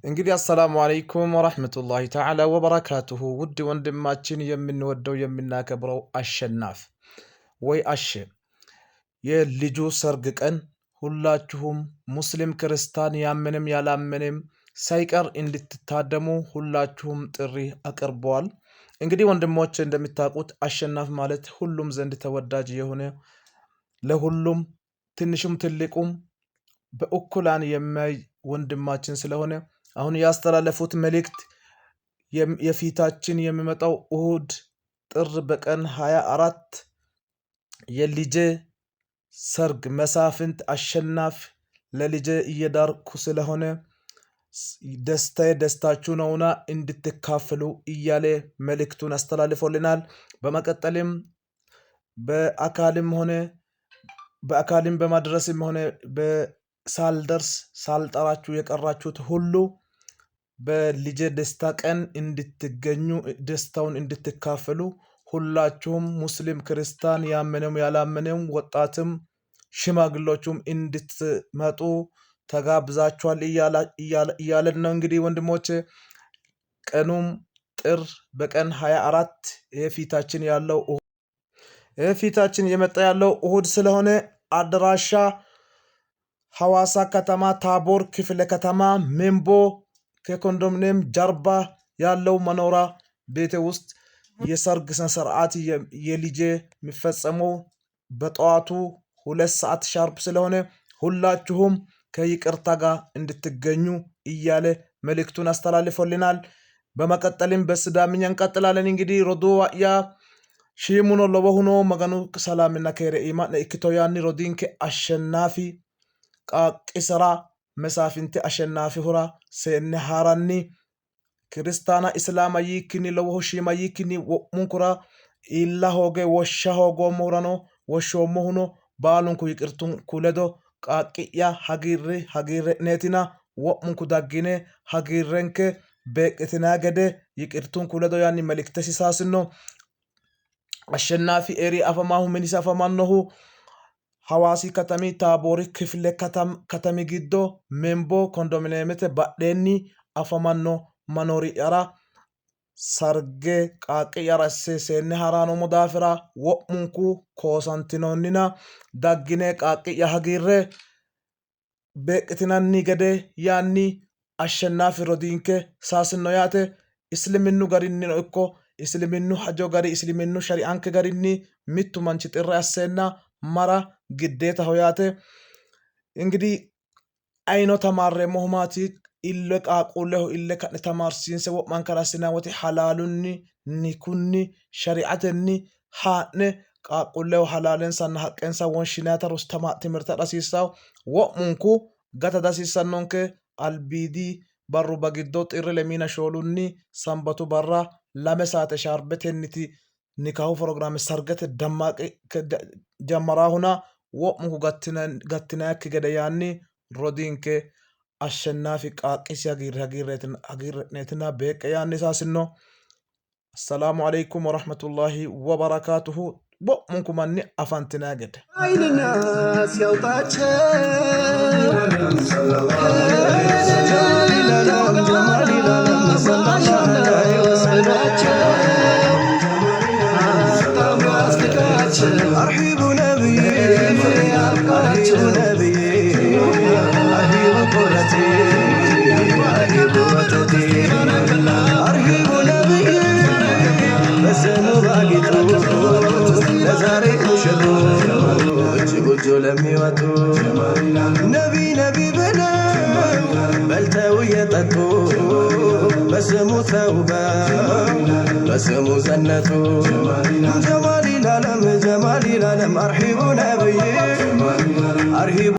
እንግዲህ السلام عليكم ورحمة الله تعالى وبركاته። ውድ ወንድማችን የምንወደው የምናከብረው አሸናፍ ወይ አሸ የልጁ ሰርግ ቀን ሁላችሁም ሙስሊም ክርስቲያን፣ ያመንም ያላመንም ሳይቀር እንድትታደሙ ሁላችሁም ጥሪ አቅርበዋል። እንግዲህ ወንድሞች እንደሚታውቁት አሸናፍ ማለት ሁሉም ዘንድ ተወዳጅ የሆነ፣ ለሁሉም ትንሹም ትልቁም በእኩላን የሚያይ ወንድማችን ስለሆነ አሁን ያስተላለፉት መልእክት የፊታችን የሚመጣው እሁድ ጥር በቀን 24 የልጄ ሰርግ መሳፍንት አሸናፍ ለልጄ እየዳርኩ ስለሆነ ደስታዬ ደስታችሁ ነውና እንድትካፈሉ እያለ መልእክቱን አስተላልፎልናል። በመቀጠልም በአካልም ሆነ በአካልም በማድረስም ሆነ ሳልደርስ ሳልጠራችሁ የቀራችሁት ሁሉ በልጄ ደስታ ቀን እንድትገኙ፣ ደስታውን እንድትካፈሉ ሁላችሁም ሙስሊም ክርስቲያን፣ ያመነውም ያላመነውም፣ ወጣትም ሽማግሎቹም እንድትመጡ ተጋብዛችኋል እያለን ነው። እንግዲህ ወንድሞች ቀኑም ጥር በቀን 24 ይሄ ፊታችን የመጣ ያለው እሁድ ስለሆነ አድራሻ ሐዋሳ ከተማ ታቦር ክፍለ ከተማ ሜምቦ ከኮንዶሚኒየም ጀርባ ያለው መኖሪያ ቤቴ ውስጥ የሰርግ ስነ ስርዓት የልጄ የሚፈጸመው በጠዋቱ 2 ሰዓት sharp ስለሆነ ሁላችሁም ከይቅርታ ጋር እንድትገኙ እያለ መልእክቱን አስተላልፎልናል። በመቀጠልም በሲዳምኛ እንቀጥላለን። እንግዲህ roduuwa'ya shiimuno lowohuno Maganu salaamenna keere iima'ne ikkito yaanni rodiinke Ashenaafi qaaqqisira Mesaafinte Ashenaafihura seenne haaranni kiristaana islaama yiikkinni lowohu shiima yiikkinni wo'munkura iilla hooge woshsha hoogoommohurano woshshoommohuno baalunku yiqirtunku ledo qaaqqi'ya hagiirri hagiirre'neetina wo'munku daggine hagiirrenke beeqqitinaa gede yiqirtunku ledo yaanni meliktesi saasino። አሸናፊ ኤሪ afamaahu minisi afamannohu Hawaasi katami Taaboori kifile katami giddo Membo kondominiyeemete badheenni afamanno manori'yara sarge qaaqqi'yara asse seenne hara noommo daafira wo'munku koosantinoonnina daggine qaaqqi'ya hagiirre beeqqitinanni gede yaanni Ashenaafi rodiinke saasino yaate። Isliminnu garinnino ikko isliminnu hajo gari isliminnu shari'anke garinni mittu manchi xirre asseenna mara giddeetaho yaate። እንግዲህ ayino tamaarreemmohu maati? Ille qaaqquulleho ille ka'ne tamaarsiinse wo'mankare assinanni woyte halaalunni nikunni shari'atenni haa'ne qaaqquulleho halaalensanna haqqensa wonshinayita timirte adha hasiissawo. Wo'munku gata dihasiissannonke. Albiidi barrubba giddo xirri lemiina shoolunni sambatu barra 2 saate shaarbetenniti nikahu pirogiraame sargete dammaaqe jammaraahuna wo'munku gattinayikki gede yaanni rodiinke Ashenaafi qaaqqisi hagiirre hagiirre'neetina beeqqe yaanni saasino። السلام عليكم ورحمة الله وبركاته። wo'munku manni afantinaa gede አይንና ሲያውጣቸው أرحب نبي أرحب نبي أرحب قرتي أرحب وتدي أرحب ነብይ በስሙ ባጌጡ ለዛሬ ሙሽሮች ጎጆ ለሚወጡ ነቢ ነቢ ብለው በልተው እየጠጡ በስሙ ተውበው በስሙ ዘነጡ። ጀማሊ ላለም ጀማሊ ላለም አርሂቡ ነብይ አርሂቡ።